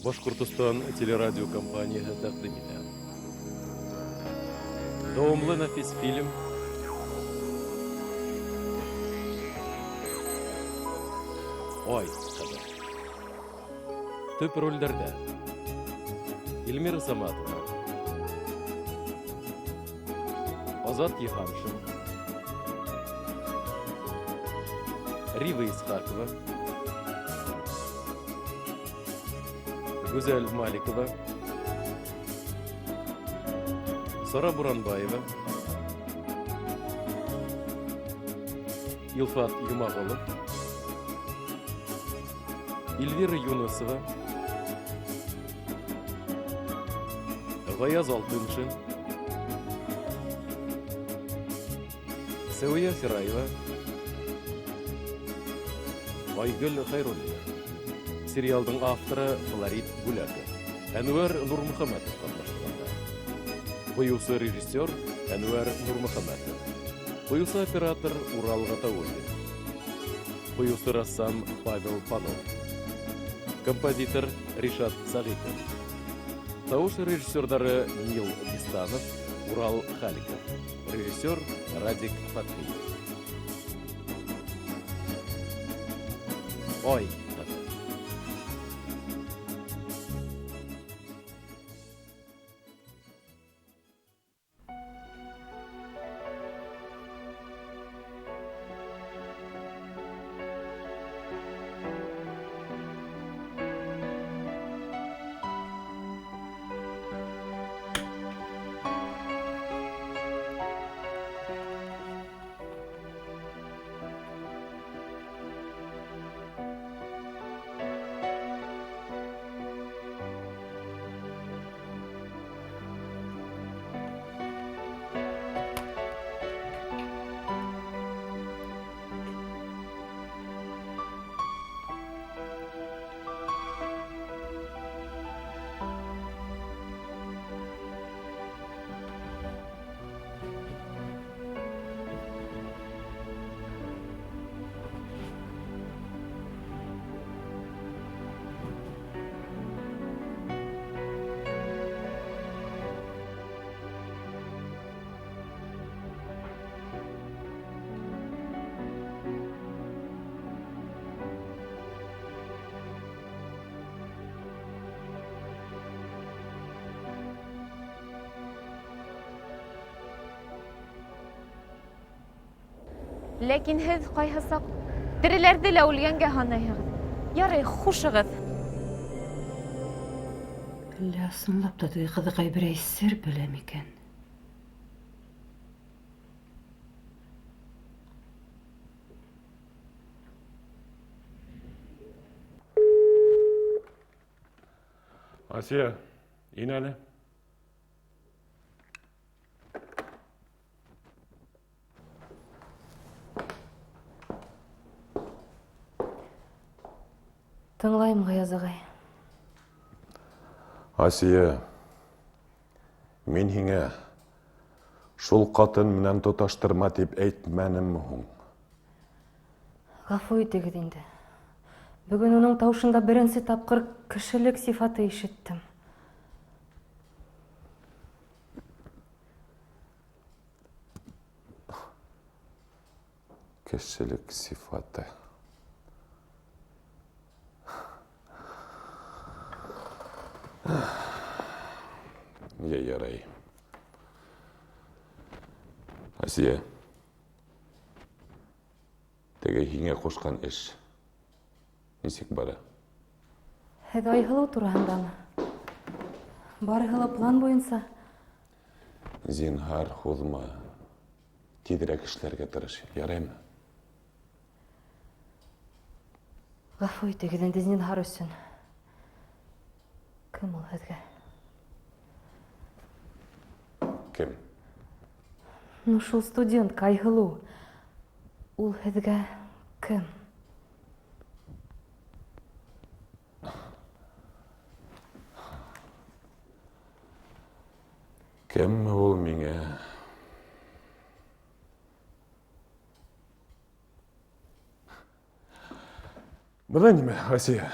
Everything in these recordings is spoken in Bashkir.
Башҡортостан телерадиокомпанияһы тәҡдим итә. Дауамлы нәфис фильм Ай ҡыҙы. Төп ролдәрҙә Эльмира Саматова, Азат Йыһаншин, Рива Исхакова, Гүзәл Маликова, Сара Буранбаева, Илфат Юмағолов, Эльвира Юнысова, Гаяз Алтыншин, Сәүиә Фираева, Айгөл Хәйруллина. Сериалдың авторы Флорид Бүләков. Әнүәр Нурмөхәмәтов катнашлыгында. Куюсы режиссер Әнүәр Нурмөхәмәтов. Куюсы оператор Урал Гатауллин. Куюсы рәссам Павел Панов. Композитор Ришат Сәгыйтов. Тавыш режиссердары Нил Дистанов, Урал Халиков. Режиссер Радик Фатхиев. Ой, Ләкин һеҙ ҡайһы саҡ тереләрҙе лә үлгәнгә һанайһығыҙ. Ярай, хушығыҙ. Әллә ысынлап та теге ҡыҙыҡай берәй сер белә микән? Асия, ин әле. Тыңлайым, Ғаяз ағай. Асия, мин һиңә шул ҡатын менән тоташтырма тип әйтмәнемме һуң? Ғәфү итегеҙ инде. Бөгөн уның тауышында беренсе тапҡыр кешелек сифаты ишеттем. Кешелек сифаты. Йә, ярай. Асия, теге һиңә ҡушҡан эш нисек бара? Һеҙ Айһылыу тураһындамы? Барыһы ла план буйынса. Зинһар, һуҙма. Тиҙерәк эшләргә тырыш, яраймы? Ғәфү итегеҙ инде зинһар өсөн. Кем ул һеҙгә? Кем? Ну, шул студентка Айһылыу. Ул һеҙгә кем? Кемме ул миңә? Бына нимә, Асия.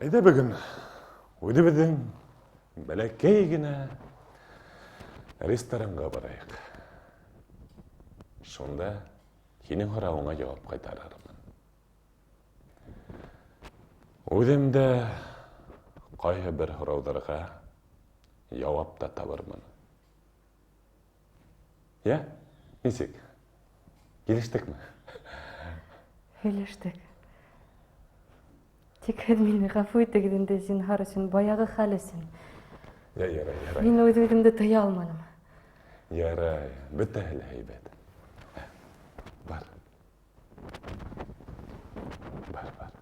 Әйҙә бөгөн үҙебеҙҙең бәләкәй генә ресторанға барайыҡ. Шунда һинең һорауыңа яуап ҡайтарырмын. Үҙем дә ҡайһы бер һорауҙарға яуап та табырмын. Йә, нисек? Килештекме? Һөйләштек. Тик һеҙ мине ғәфү итегеҙ инде, зинһар өсөн, баяғы хәл өсөн. Йә, ярай, ярай. Мин үҙ-үҙемде тыя алманым. Ярай, бөтәһе лә һәйбәт. Бар. Бар, бар.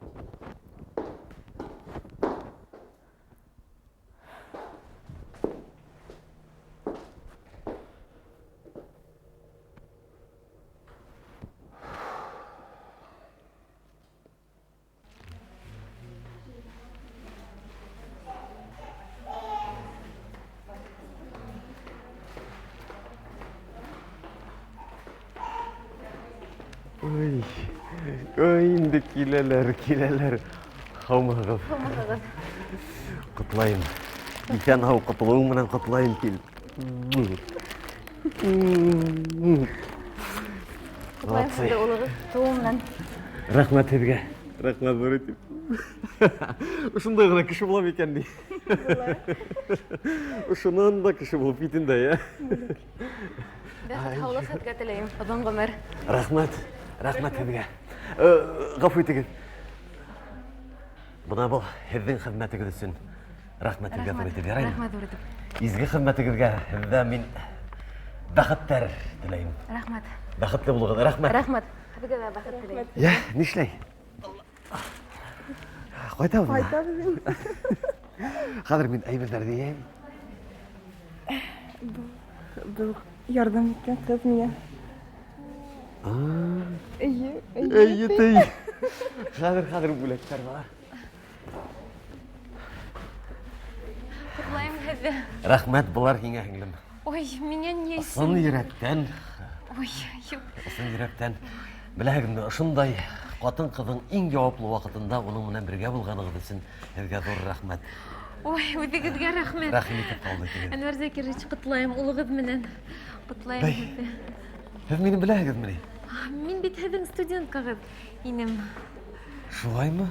Ой, ой, инде киләләр, киләләр. Һаумыһығыҙ. Һаумыһығыҙ. Ҡотлайым. Иҫән һау ҡотолоуың менән ҡотлайым, кил. Ҡотлайым һеҙҙе улығыҙ тыуыу менән. Рәхмәт һеҙгә. Рәхмәт ҙур итеп. Ошондай ғына кеше булам икән ни. Ошонан да кеше булып китен дә, йә. Бәхет, һаулыҡ һеҙгә теләйем, оҙон ғүмер. Рәхмәт, рәхмәт һеҙгә. Ғәфү итегеҙ. Бына был һеҙҙең хеҙмәтегеҙ өсөн. Рәхмәт һеҙгә ҙур итеп, яраймы? Рәхмәт ҙур итеп. Изге хеҙмәтегеҙгә һеҙҙә мин бәхеттәр теләйем. Рәхмәт. Бәхетле булығыҙ, рәхмәт. Рәхмәт. Һеҙгә лә бәхет теләйем. Йә, нишләй? Ҡайтабыҙмы? Ҡайтабыҙ инде. Хәҙер мин әйберҙәрҙе йыйайым. Был ярҙам иткән ҡыҙ миңә. Эйе, эйе. Эйе, тей. Хәҙер, хәҙер бүләктәр бар. Ҡотлайым һеҙҙе. Рәхмәт, былар һиңә, һеңлем. Ой, миңә ни өсөн? Ысын йөрәктән. Ой, юҡ. Ысын йөрәктән. Беләһегеҙме, ошондай ҡатын-ҡыҙҙың иң яуаплы ваҡытында уның менән бергә булғанығыҙ өсөн һеҙгә ҙур рәхмәт. Ой, үҙегеҙгә рәхмәт. Рәхим итеп ҡабул итегеҙ. Әнвәр Закирович, ҡотлайым улығыҙ менән. Ҡотлайым Бәй. һеҙҙе. Һеҙ мине беләһегеҙме ни? Мин бит һеҙҙең студенткағыҙ инем. Шулаймы?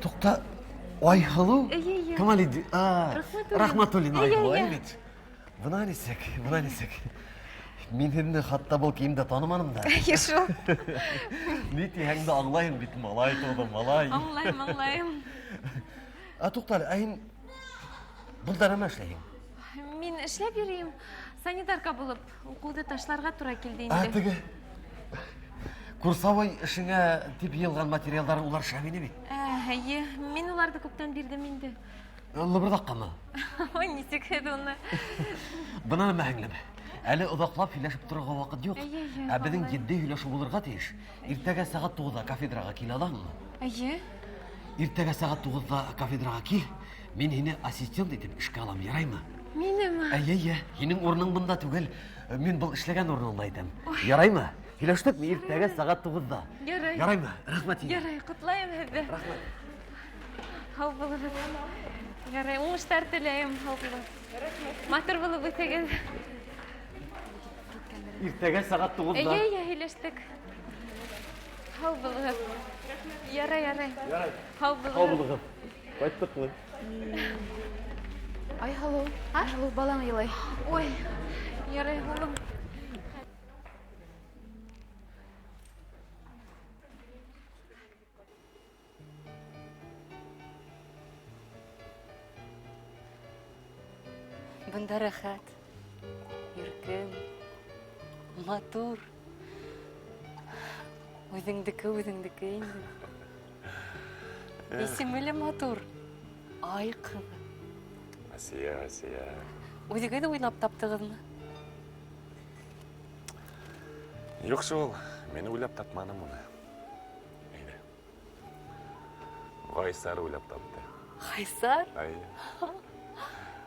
Туҡта, Айһылыу? Эйе, эйе. Камалетдин. Рахматуллин. Рахматуллин Эйе, Айһылыу, эйе. әй бит. Бына нисек, бына нисек. Мин һеҙҙе хатта был кейемдә таныманым да. Эйе, шул. Ни тиһәң дә аңлайым бит, малай тыуҙы, малай. Аңлайым, аңлайым. Ә, туҡта әле, ә һин бында нәмә эшләйһең? Мин эшләп йөрөйөм. Санитарка булып, уҡыуҙы ташларға тура килде Ә, инде. теге курсовой эшеңә тип йыйылған материалдар улар шәп ине бит. Ә, эйе, мин уларҙы күптән бирҙем инде. Лыбырҙаҡҡамы? Ой, нисек һеҙ уны? Бына нәмә, һеңлем. Әле оҙаҡлап һөйләшеп торорға ваҡыт юҡ. Эйе, эйе, Ә беҙҙең аңлайым. етди һөйләшеү булырға тейеш. Иртәгә сәғәт туғыҙҙа кафедраға килә алаһыңмы? Эйе. Иртәгә сәғәт туғыҙҙа кафедраға кил. Мин һине ассистент итеп эшкә алам, яраймы? Минеме? Эйе, эйе. Һинең урының бында түгел. Мин был эшләгән урыныңда әйтәм. Ой. Яраймы? Һөйләштекме? Иртәгә сәғәт туғыҙҙа. Ярай. Яраймы? Рәхмәт һиңә. Ярай, ҡотлайым һеҙҙе. Рәхмәт. Һау булығыҙ. Ярай, уңыштар теләйем. Һау булығыҙ. Рәхмәт. Матур булып үҫегеҙ. Иртәгә сәғәт туғыҙҙа. Эйе, эйе, һөйләштек. Һау булығыҙ. Ярай, ярай. Ярай. Һау булығыҙ. Һау булығыҙ. Ҡайттыҡмы? Айһылыу, Айһылыу, балаң илай. Ой, ярай, улым. Бында рәхәт, иркен, матур. Үҙеңдеке, үҙеңдеке инде. Исеме лә матур. Ай ҡыҙы. Асия, Асия. Үҙегеҙ уйлап таптығыҙмы? Юҡ шул, мин уйлап тапманым уны. Әйҙә. Ғайсар уйлап тапты. Ғайсар? Әйе.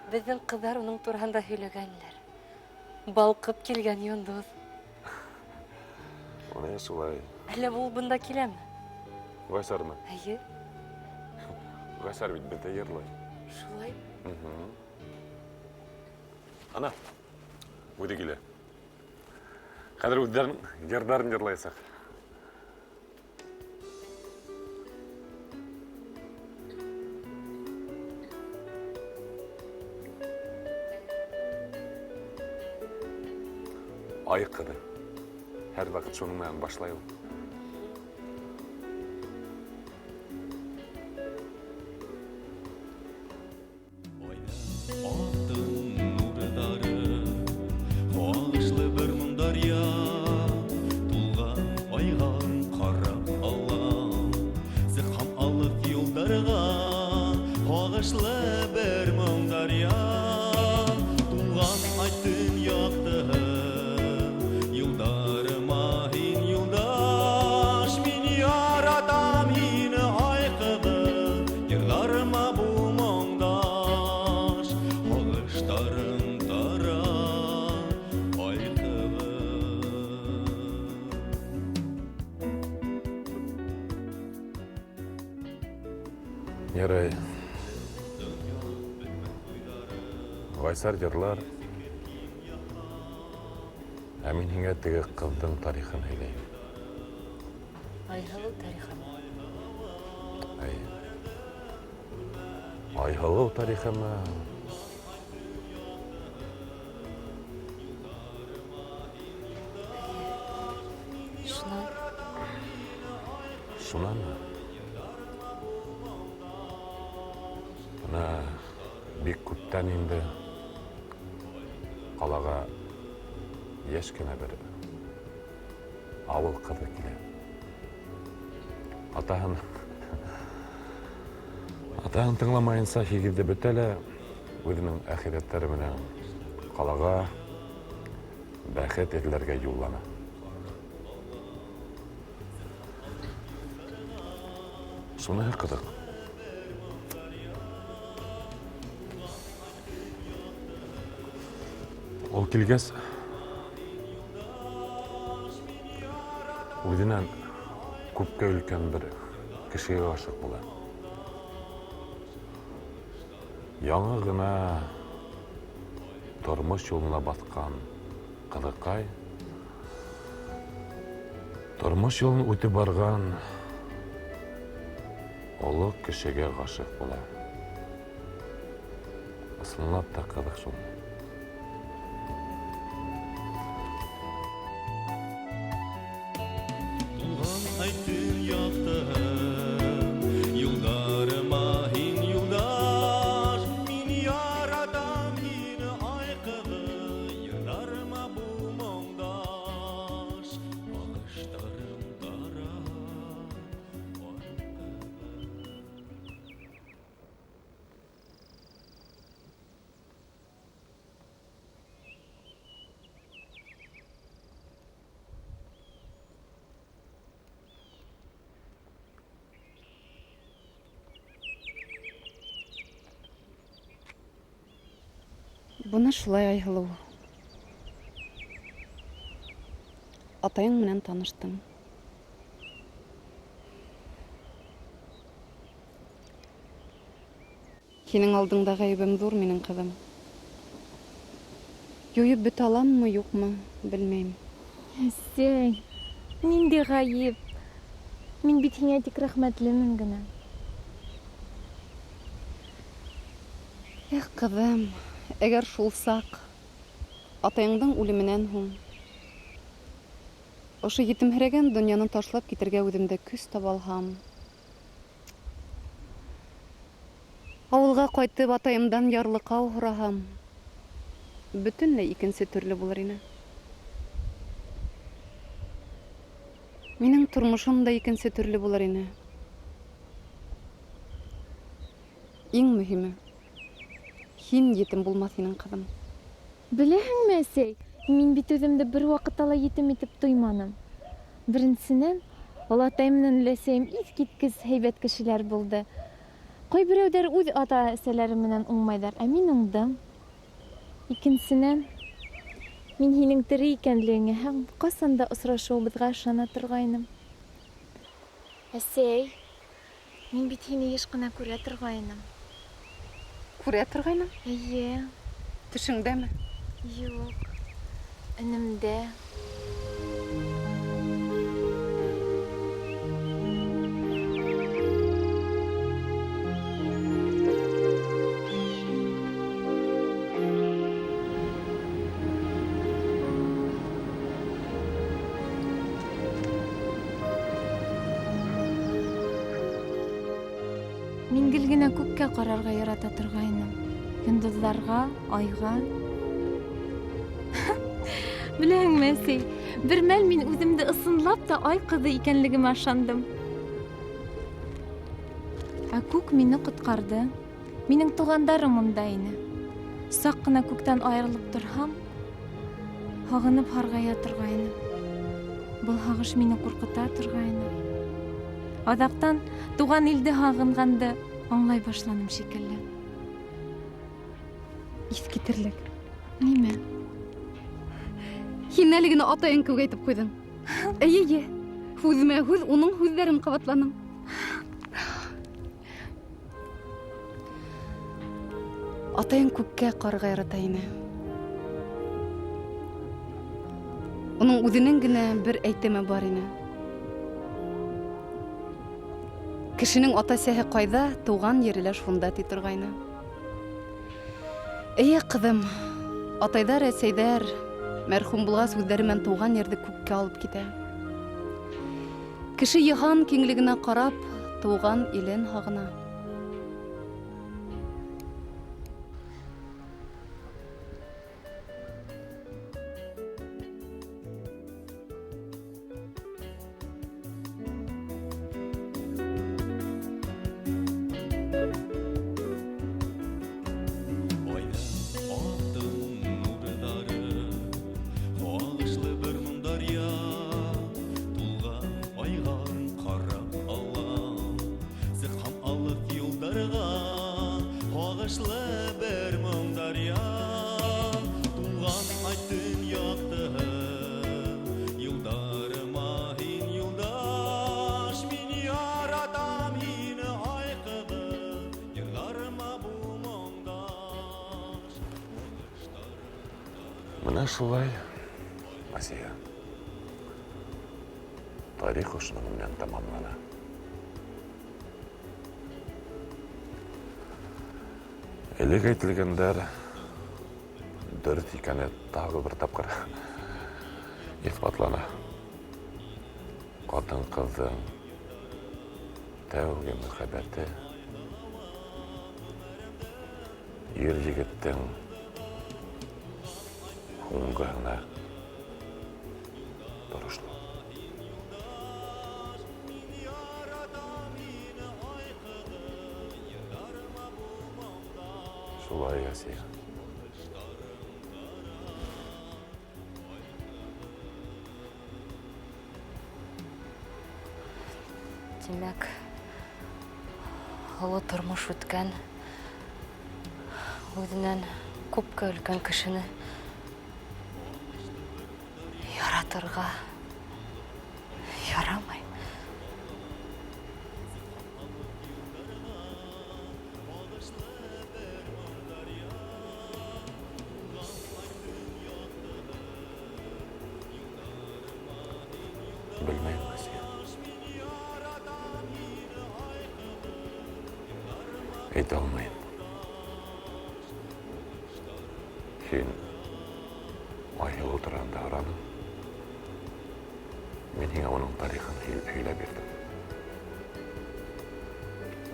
Беҙҙең ҡыҙҙар уның тураһында һөйләгәнләр. Балҡып килгән йондоҙ. Уны шулай. Әллә ул бында киләме? Ғайсармы? Эйе. Гайсар бит беҙҙә йырлай. Шулай? Ана, үҙе килә. Хәҙер үҙҙәренең йырҙарын йырлаясаҡ. Ай ҡыҙы. Һәр ваҡыт шуның менән башлай ул. Алтын нурҙары, һағышлы бер моң даръя, тулған айға ҡарап алам, сыҡһам алыҫ юлдарға, һағышлы бер моң даръя, тулған ай төн яҡтыһы, юлдарыма һин юлдаш, мин яратам һине, ай ҡыҙы, йырҙарыма бул моңдаш, һағыштарың тара, ай ҡыҙы. Ярай. Гайсар йырлар. Ә мин һиңә теге ҡыҙҙың тарихын һөйләйем. Айһылыу тарихымы? Әйе. Айһылыу тарихымы? Шунан? Шунанмы? Бына бик күптән инде ҡалаға йәш кенә бер ауыл ҡыҙы килә. Атаһын тыңламайынса һигеҙҙе бөтә лә үҙенең әхирәттәре менән ҡалаға бәхет эҙләргә юллана. Шуныһы ҡыҙыҡ. Ул килгәс, үҙенән күпкә өлкән бер кешегә ғашиҡ була. Яңы ғына тормош юлына баҫҡан ҡыҙыҡай тормош юлын үтеп барған оло кешегә ғашиҡ була. Ысынлап та ҡыҙыҡ шул. Тулған ай төн яҡтыһы, юлдарыма һин юлдаш, мин яратам һине, ай ҡыҙы, йырҙарыма бул моңдаш, һағыштарың тара, ай ҡыҙы. Бына шулай, Айһылыу. Атайың менән таныштым. Һинең алдыңда ғәйебем ҙур, минең ҡыҙым. Юйып бөтә аламмы, юҡмы, белмәйем. Әсәй, ниндәй ғәйеп? Мин бит һиңә тик рәхмәтлемен генә. Эх, ҡыҙым, әгәр шул саҡ атайыңдың үлеменән һуң ошо етемһерәгән донъяны ташлап китергә үҙемдә көс таба алһам, ауылға ҡайтып атайымдан ярлыҡау һораһам, бөтөнләй икенсе төрлө булыр ине. Минең тормошом да икенсе төрлө булыр ине. Иң мөһиме, һин етем булмаҫ инең, ҡыҙым. Беләһеңме, әсәй, мин бит үҙемде бер ваҡытта ла етем итеп тойманым. Беренсенән, олатайым менән өләсәйем иҫ киткес һәйбәт кешеләр булды. Ҡайберәүҙәр үҙ ата-әсәләре менән уңмайҙар, ә мин уңдым. Икенсенән, мин һинең тере икәнлегеңә һәм ҡасан да осрашыуыбыҙға ышана торғайным. Әсәй, Мин бит һине йыш ҡына күрә торғайным. Күрә торғайның? Эйе. Төшөңдәме? Юҡ. Өнөмдә. Мин гел генә күккә ҡарарға ярата торғайным. Йондоҙҙарға, айға. Беләһеңме, әсәй, бер мәл мин үҙемде ысынлап та ай ҡыҙы икәнлегемә ышандым. Ә күк мине ҡотҡарҙы. Минең туғандарым унда ине. Саҡ ҡына күктән айырылып торһам, һағынып һарғая торғайным. Был һағыш мине ҡурҡыта торғайны. Аҙаҡтан туған илде һағынғанды аңлай башланым шикелле. Иҫ китерлек. Нимә? Һин әле генә атайың кеүек әйтеп ҡуйҙың. Эйе, эйе. Һүҙмә һүҙ уның һүҙҙәрен ҡабатланың. Атайың күккә ҡарарға ярата ине. Уның үҙенең генә бер әйтеме бар ине. Кешенең ата-әсәһе ҡайҙа, тыуған ере лә шунда ти торғайны. Эйе, ҡыҙым, атайҙар, әсәйҙәр мәрхүм булғас үҙҙәре менән тыуған ерҙе күккә алып китә. Кеше йыһан киңлегенә ҡарап, тыуған илен һағына. Бына шулай, Асия. Тарих ошоноң менән тамамлана. Элек әйтелгәндәр дөрөҫ икәне тағы бер тапҡыр иҫбатлана. Ҡатын-ҡыҙҙың тәүге мөхәббәте ир-егеттең һуңғыһына торошло. Шулай, Асия. Тимәк, оло тормош үткән, үҙенән күпкә өлкән кешене яратырға ярамай. Белмәйем, Асия. Әйтә алмайым. Һин Айһылыу тураһында һораның. Мин һиңә уның тарихын һөйләп бирҙем.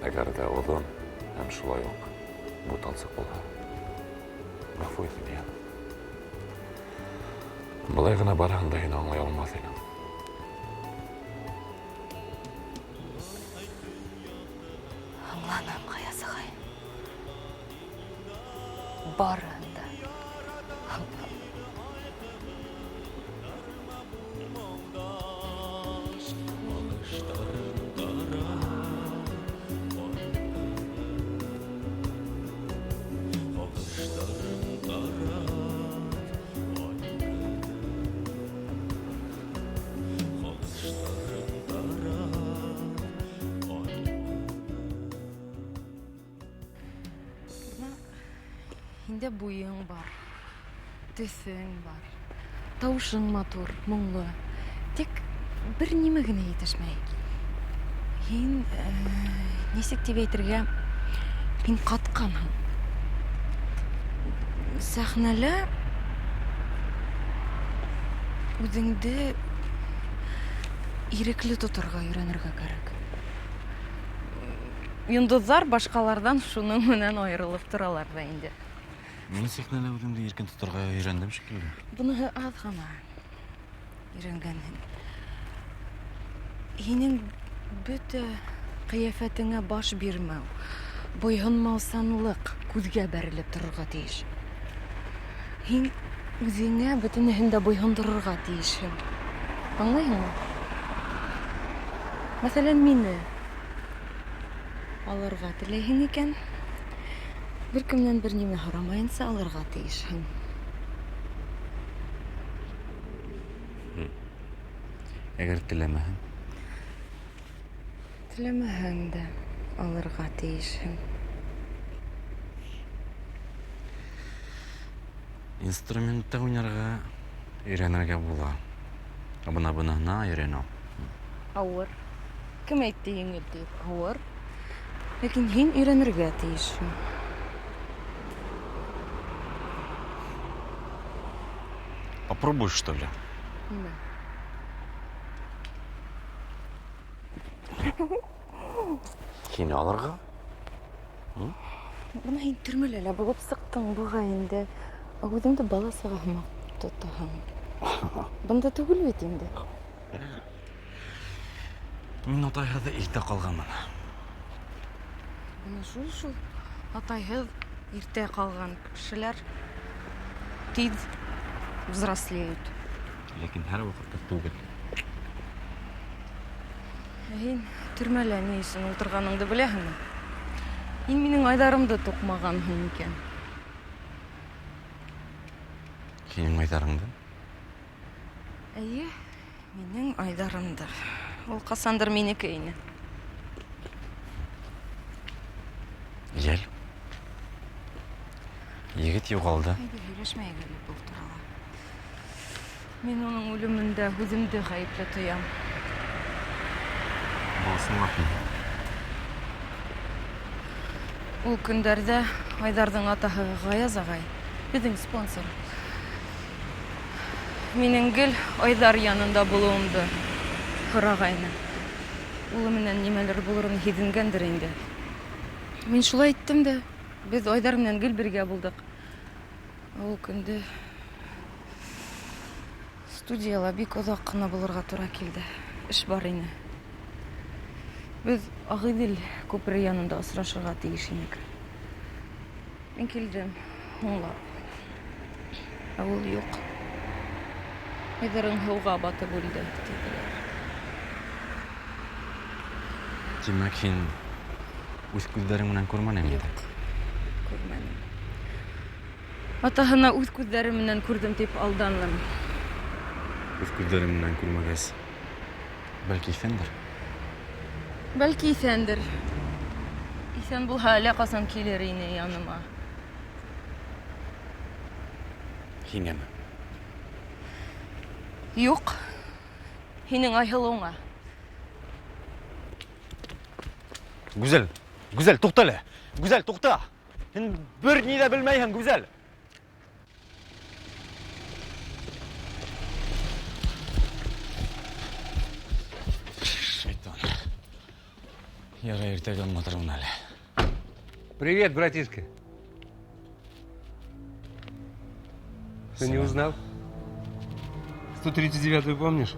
Әгәр ҙә оҙон һәм шулай уҡ буталсыҡ булһа, ғәфү ит мине. Былай ғына бараһың да һин аңлай алмаҫ инең. Аңланым, Ғаяз ағай. Барыһын да аңланым. Һиндә буйың бар, төҫөң бар, тауышың матур, моңло. Тик бер нимә генә етешмәй. Һин, нисек тип әйтергә, һин ҡатҡанһың. Сәхнәлә үҙеңде ирекле тоторға өйрәнергә кәрәк. Йондоҙҙар башҡаларҙан шуның менән айырылып торалар ҙа инде. Мин сәхнәлә үҙемде иркен тоторға өйрәндем шикелле. Быныһы аҙ ғына өйрәнгәнһең. Һинең бөтә ҡиәфәтеңә баш бирмәү, буйһонмаусанлыҡ күҙгә бәрелеп торорға тейеш. Һин үҙеңә бөтөнөһөн дә буйһондорорға тейешһең. Аңлайһыңмы? Мәҫәлән, мине алырға теләйһең икән, бер кемдән бер нимә һорамайынса алырға тейешһең. Әгәр теләмәһәң? Теләмәһәң дә алырға тейешһең. Инструментта уйнарға өйрәнергә була. Ә бына быныһына өйрәнеү ауыр. Кем әйтте еңел тип? Ауыр. Ләкин һин өйрәнергә тейешһең. Попробуй, что ли? Нимә? Һине алырға? Бына һин төрмәлә лә булып сыҡтың буғай инде. Ә үҙеңде бала саға һымаҡ тотаһың. Бында түгел бит инде. Мин атайһыҙ иртә ҡалғанмын. Бына шул атайһыҙ иртә ҡалған кешеләр тиҙ взрослеют. Ләкин һәр ваҡытта түгел. Ә һин төрмәлә ни өсөн ултырғаныңды беләһеңме? Һин минең Айҙарымды туҡмағанһың икән. Һинең Айҙарыңды? Эйе, минең Айҙарымды. Ул ҡасандыр минеке ине. Йәл. Егет юғалды. Әйҙә, һөйләшмәйек әле был турала. Мин уның үлемендә үҙемде ғәйепле тоям. Был ысынлапмы? Ул көндәрҙә Айҙарҙың атаһы Ғаяз ағай, беҙҙең спонсор, минең гел Айҙар янында булыуымды һорағайны. Улы менән нимәлер булырын һиҙенгәндер инде. Мин шулай иттем дә, беҙ Айҙар менән гел бергә булдыҡ. Ул көндө студияла бик оҙаҡ ҡына булырға тура килде. Эш бар ине. Беҙ Ағиҙел күпере янында осрашырға тейеш инек. Мин килдем һуңлап. Ә ул юҡ. Айҙарың һыуға батып үлде, тиделәр. Тимәк, һин үҙ күҙҙәрең менән күрмәнең инде? Юҡ, күрмәнем. Атаһына үҙ күҙҙәрем менән күрҙем тип алданым. Үҙ күҙҙәрең менән күрмәгәс, бәлки иҫәндер? Бәлки иҫәндер. Иҫән булһа, әллә ҡасан килер ине яныма. Һиңәме? Юҡ. Һинең Айһылыуыңа. Гүзәл, Гүзәл, туҡта әле. Гүзәл, туҡта. Һин бер ни ҙә белмәйһең, Гүзәл. Шайтан. Ярай, иртәгә аңлатырмын әле. Привет, братишка. Ты не узнал? 139-ю помнишь?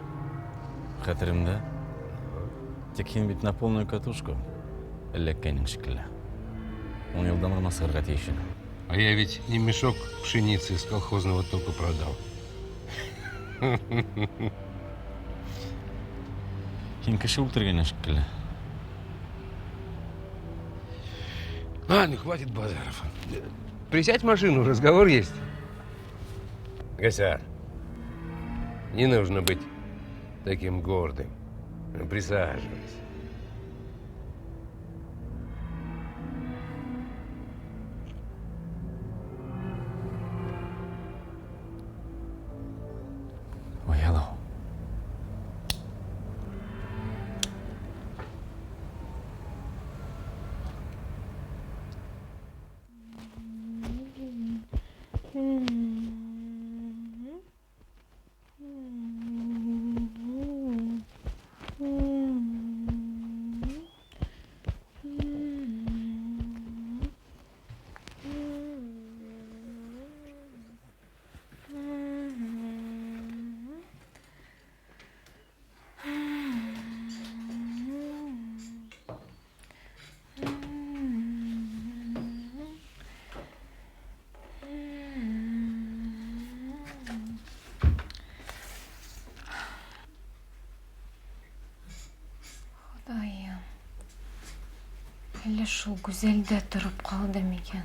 Хәтеремдә. Тик һин бит на полную катушку эләккәнең шикелле. Ун йылдан ғына сығырға тейеш инең. А я ведь не мешок пшеницы из колхозного тока продал. Һин кеше үлтергәнең шикелле. А, ну хватит базаров. Присядь в машину, разговор есть. Гасяр, не нужно быть таким гордым. Присаживайся. Әллә шул Гүзәлдә тороп ҡалды микән?